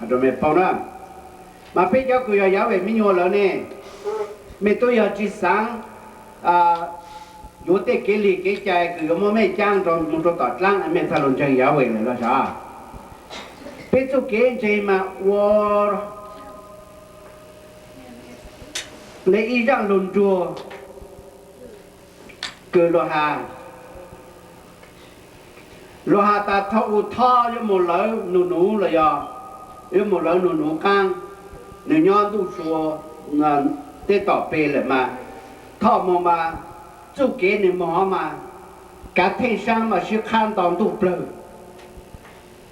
Rau mej paub na, mas peb cov kws yog Yahweh me nyuam lawm ne, mej tub yog tsi xaav yuav tej kev lig kev cai kws yuav muab mej caab rau mus rau tom dlaab, mej txhaj lug ntseeg Yahweh lawm los sav. Peb txuj kev ntseeg mas ua le ib zaaj lug nruag kws luag has, luag has tas thov u thoj yuav moog lawv nus nuv los yog yuav moog lawv nus nuv qaab, nwg nyob ntuj sua teb tom peg lawm mas, thoj moog mas txuj kev nwg moog hov mas kav theej saab mas sib qhab nto ntuj plawg.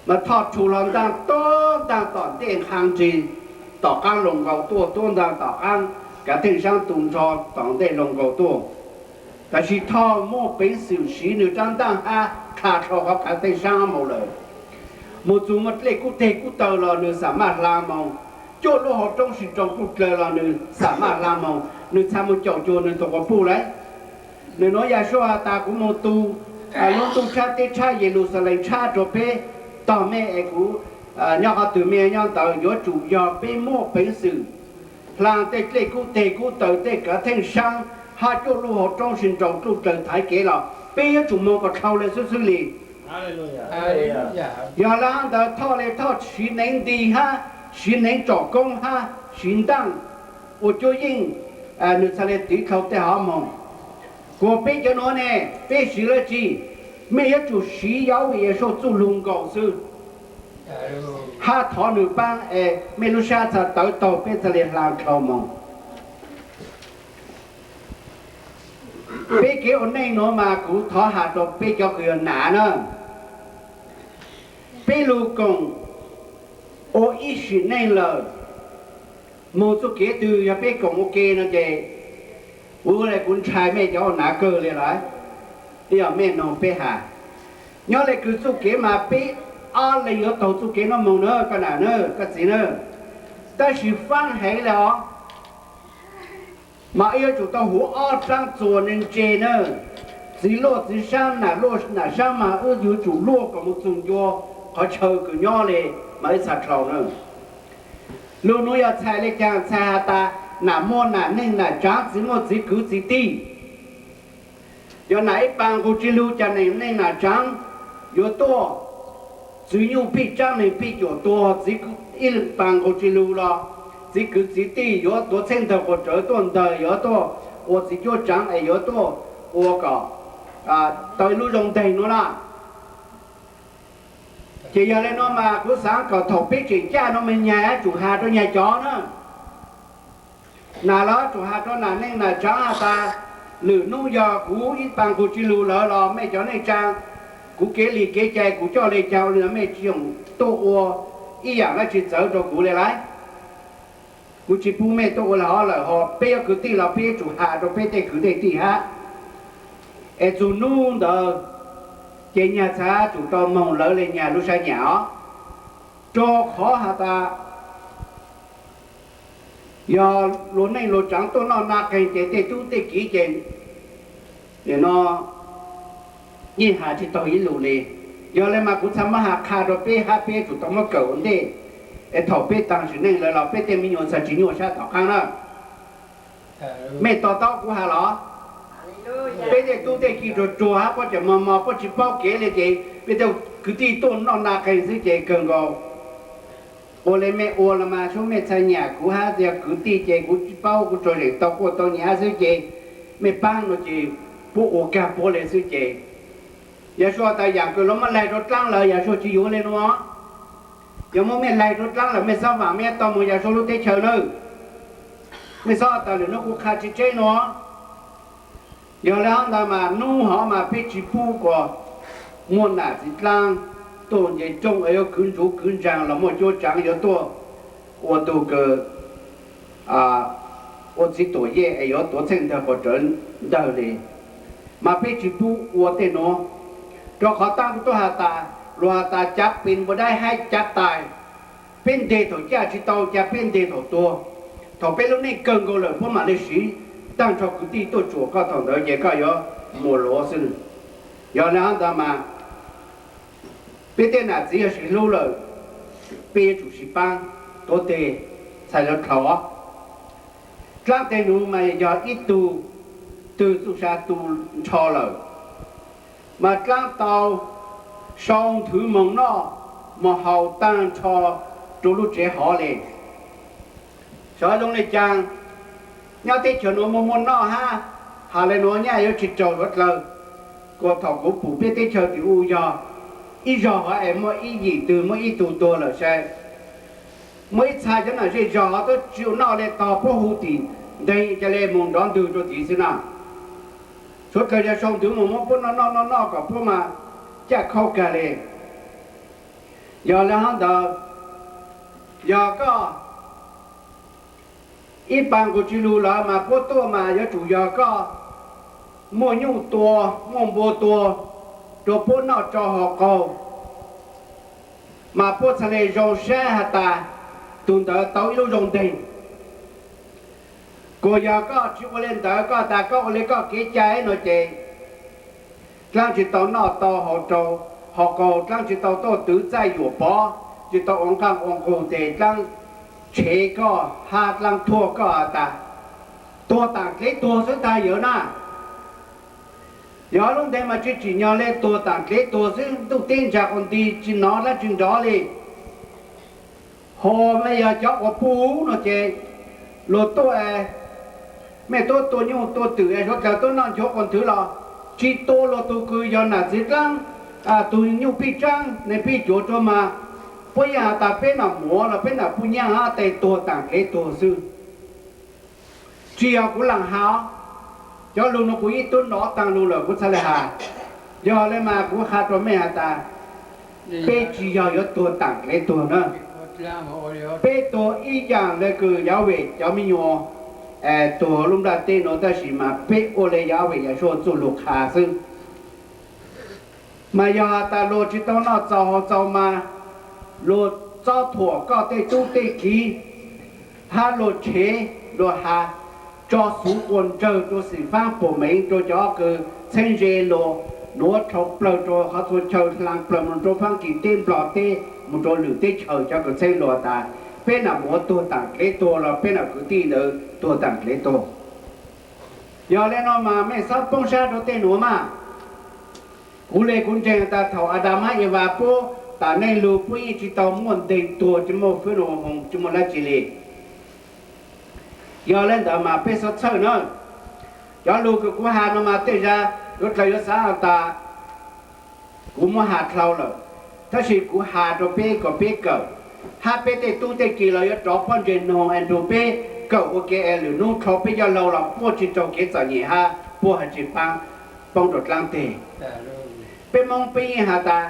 Mas thoj rhu hlo ntaaj tuab ntaag tom ntej nqha nrig tom qaab lug nkaus tuaj, tuab ntaag tom qaab kav theej saab tu nrho tom ntej lug nkaus tuaj. Tab sis thoj muaj peev xwm siv nwg rab ntaaj hab dlha dlhau qhov kav theej saab moog lawm. Moog txug muaj dlej kub teg kub taw los nwg xam maj hlaa moog, cuaj lub hauv roob sib nroo tluj dlawg los nwg xam maj hlaa moog, nwg txhaj moog caum cuag nwg tug quas puj lawm. Nwg nuav Yahshua has tas kuv moog tu lub ntuj tshab teb tshab Yeluxalees tshab rua peb, tog mej es kuv nyob qhov twg mej nyob ntawd, yuav tsum yog peb muaj peev xwm hlaa tej dlej kub teg kub taw tej kav theej saab hab cuaj lub hauv roob sib nroo tluj dlawg thaiv kev los peb yuav tsum moog kom dlhau le xwb xwb li. Yog le hab ntawd thoj le thoj siv neev nti hab siv neev tsom koob hab siv ntaaj ua cuab yeej, nwg txhaj le tiv dlhau tej hov moog. Kuas peb cov nuav ne, peb siv dlaab tsi? Mej yuav tsum siv Yahweh Yahshua txuj lug nkaus xwb hab thov nwg paab es mej lub sab txhaj tawv taug peb txhaj le hlaa dlhau moog. Peb kev ua neej nuav mas kuv thov has rua peb cov kws yog nam na, peb lug koom ua ib sim neej lawm, moog txuj kev twg yog peb koom ua ke no ces kuv le kuv ntshai mej cov ua nam kawg le lawm. Ib yog mej noog peb has, nyob le kws txuj kev mas peb ob leeg yuav taug txuj kev nuav moog na, koj nam na, koj txiv na. Tab sis faab heev le os, mas wb yuav tsum tau huv ob dlaab txuas ntse ntse na. Txiv luaj txiv saab, nam luaj nam saab mas wb yuav tsum luaj kom moog txug ncua qhov chaw kws nyob le mas wb txhaj dlhau na. Lug nuav yog txhais le caag? Txhais has tas nam muaj nam neej nam tsaav, txiv muaj txiv kwv txiv tij. Yog nam ib paas nqug tsi lug, caag nam neej nam tsaav yuav tuaj, txiv nyuj pij tsaab neeg pij cuam tuag, txiv ib paas nqug tsi lug los txiv kwv txiv tij yuav tuav txheej ntawg quas rawv tuaj ntawg, yuav tuaj ua txiv cuab tsaav es yuav tuaj ua kom tau ib lub zoo nteeg nuav na. Ces yog le nuav mas kuv xaav kom thaum peb tseem caj nuav mas nyag yuav tsum has rua nyag cov na. Nam los yuav tsum has rua nam neej nam tsaav has tas, lwm nub yog kuv ib paas nqug tsi lug lawm los mej cov neej tsaa, kuv kev lig kev cai kuv coj le caag ua le nuav mej tsi yoom tuaj ua ib yaam dlaab tsi txawv rua kuv le lawm. Kuv tsi pub mej tuaj ua le hov lawm, ho peb yuav kwv tij los peb yuav tsum has rua peb tej kwv tej tij hab. Es txug nub ntawd ces nyag txhad tsum tau moog lawv le nyag lub sab nyam os. Rua qhov has tas yog luag neej luag tsaav tuaj noj naj qeeg ces tej tub tej kiv ces nim no yeej has tsi taug ib lus li. Yog le mas kuv txhaj muab has qha rua peb hab peb yuav tsum tau muab kawm ua ntej, es thaum peb taag sim neej lawm los peb tej me nyuam txhaj tsi nyuaj sab tom qaab na. Mej to taub kuv has los? Peb tej tub tej kiv ruag ruag hab puab tseem mos mos puab tsi paub kev le ces peb tej kwv tij tuaj noj naj qeeg xwb ces kawg nkaus ua le mej ua los mas sub mej txhaj nyam kuv hab yog kwv tij ces kuv tsi paub, kuv tsuas zeem tau quaj tau nyav xwb ces mej paab no ces puab ua kag puab le xwb ces. Yog sua tas yaam kws luag muab laig rua dlaab lawm, yog sua tsi yuav le nuav. Yog muab mej laig rua dlaab lawm mej xob vaam mej yuav tau moog yog sua lub teb chaws nawb. Mej xob tas lwm nub kuv qha tsi tseb nuav. Yog le hov ntawd mas nub hov mas peb tsi pub kuas muaj nam txiv dlaab tuaj nce rooj es yuav kwv ntsuv kwv ntsaag los muaj cuab tsaav yuav tuaj ua tug kws ua txiv tuam yej es yuav tuav txheej ntawg quas rawv ntawg le. Mas peb tsi pub ua tej nuav, rua qhov taab kuv tub has tas, luag has tas cav pes npua daib haib cav tais, peb nteg thaum caj tsi tau, ca peb nteg thaum tuag. Thaum peb lub neej kawg nkaus lawm puab mam le siv taag nrho kwv tij tuaj tsuam koj, thaum ntawd ces koj yuav muaj luav xwb. Yog le hov ntawd mas peb tej nam txiv yog sis hlub lawm, peb yuav tsum sib paab tuav teg txhais lawv dlhau. Dlaab teg nuav mas yog ib tug twg txuj sa tu nrho lawm, mas dlaab tau sau nthwv moog noj moog haus taag nrho rua lub tsev hov le. Xyov zoo le caag, nyob teb chaws nuav muaj muaj noj hab, has le nuav nyaj yuav tsi raug suav dlawg. Kuas thaum kuv pum peb teb chaws tim u yog ib zog hov es muaj ib yim twg muaj ib tug tuag lawm sai, muaj ib txha cov nam zej zog hov twb tsi ua noj le, tog puab hu tim nteeg ca le moog nrov ntwg rua tid xwb na. Suav dlawg yog sau nthwv moog muab puab noj noj noj noj kom puab mas caj khaub kag le. Yog le hov ntawd, yog koj ib paag nqus tsi lug lawm mas puab tuaj mas yuav tsum yog koj muaj nyuj tua, muaj npua tua rua puab noj tso haus qaug, mas puab txhaj le zoo sab has tas tug ntawd tau ib lub zoo nteeg. Kuas yog koj tsi ua le ntawd, koj tas koj ua le koj kev cai no ces dlaab tsi tau noj tau haus rau, haus qaug dlaab tsi tau tuaj twv txaij yuam pov, tsi tau ua nqaaj ua nqug tes dlaab tshev koj hab dlaab thuaj koj has tas tuag taam dlev tuag xwb tag yawm na. Yog lub nteeg mas tsi tsim nyog le tuag taam dlev tuag xwb, ntuj teb ntsa quas nti tsi nov dlaab tsi nrov le. Ho mej yog cov quas puj no ces luag tuaj, mej tuaj tua nyuj tua twm es suav dlawg tuaj noj nchuav quas nthwv los tsi tua luag tug kws yog nam txiv dlaab, tug nyuj pij tsaab neeg pij cuav rua mas puab yeej has tas peb nam muam los peb nam puj nyaaj hab tes tuag taam dlev tuag xwb. Tsi yog kuv laam has, cov lug nuav kuv yeej tub nov taag lug lawm kuv txhaj le has. Yog le mas kuv qha rua mej has tas peb tsi yog yuav tuag taam dlev tuag na. Peb tuag ib yaam le kws Yawm Vem cov me nyuam tuag lub nplaj teb nuav, tab sis mas peb ua le Yawm Vem Yawm Suaj txuj lug qha xwb. Mas yog has tas luag tsi tau noj txaus haus txaus mas luag txob thuam koj tej tub tej kiv, hab luag tshev luag has, tso xuv quas ntsawg rua xim faab puam meev rua cov kws txheeb ze luag, nuav dhau plawg rua qhov txhua chaw, hlaa plawg moog rua Faab Kis teb, Nplog teb, moog rua lwm teb chaws cov kws txheeb luag tas peb nam muam tuag taam dlev tuag los peb nam kwv tij ntawd tuag taam dlev tuag. Yog le no mas mej txhob poob sab rua tej nuav mas. Kuv le kuv ntseeg tas thaum Adas hab Evas puab taam neej lug puab yeej tsi tau muaj nteeg tuag, tsi muaj fwb nua moog, tsi muaj dlaab tsi le. Yog le ntawd mas peb txhob txhawj na. Cov lug kws kuv has no mas tej zag yuav dlawg yuav xaav tas kuv muab has dlhau lawm, tab sis kuv has rua peb kom peb kawm, hab peb tej tub tej kiv los yuav rov pob ntseg noog es nrug peb kawm ua ke es lwm nub dlhau peb cov laug los puab tsi raug kev txom nyem hab puab has tsi paab poob rua dlaab teg. Peb Moob peb yeej has tas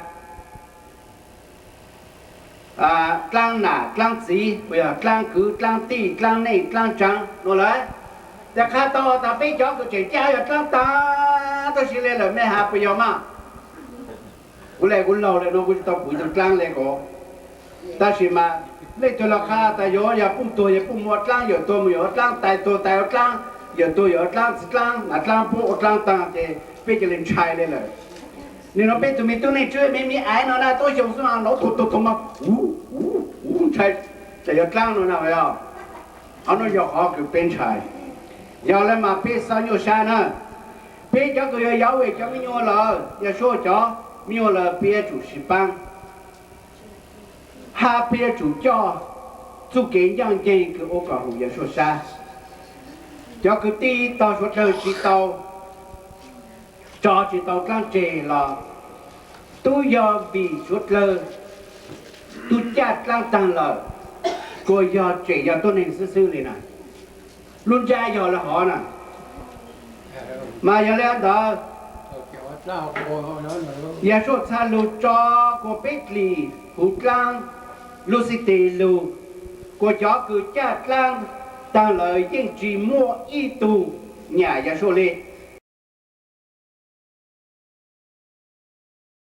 dlaab nam dlaab txiv, yog dlaab kwv dlaab tij dlaab neej dlaab tsaav nua lawm. Tes qha tau tas peb cov kws tseem caj yog dlaab taag, tab sis le lawm mej has puas yog mas? Kuv le kuv laug le nuav kuv tsi tau pum tug dlaab le ko. Tab sis mas leej twg los qha tas yuav yog puj tuag yog puj muaj dlaab, yawm tuag mus yawm ua dlaab, tais tuag tais ua dlaab, yawm tuag yawm ua dlaab, txiv dlaab nam dlaab puab ua dlaab taag ces peb ca le ntshai le lawm. Nim no peb tug me tub neej tswb me me aiv no na tuab xyoo xwb no tuag tuag tuag mas u u u ntshai, tas yog dlaab no na. Qhov nuav yog qhov kws peb ntshai. Yog le mas peb txhob nyuaj sab na. Peb cov kws yog Yawm Vem cov me nyuam lawm, Yawm Suaj cov me nyuam lawm peb yuav tsum sib paab hab peb yuav tsum coj txuj kev ncaaj nceeg kws ua kom hum Yawm Suaj sab. Cov kwv tij tog suav dlawg tsi tau, tso tsi tau dlaab tseg los tub yog vim suav dlawg tub caj dlaab taag lawm, kuas yog tseem yog tuab neeg xwb xwb le na. Lub ntsab yog le hov na. Mas yog le ntawd, Yawm Suaj txhaj lug tso kuas peb dlim huv dlaab, lub xib tes lug, kuas cov kws caj dlaab taag lawm yeej tsi muaj ib tug nyam Yawm Suaj le.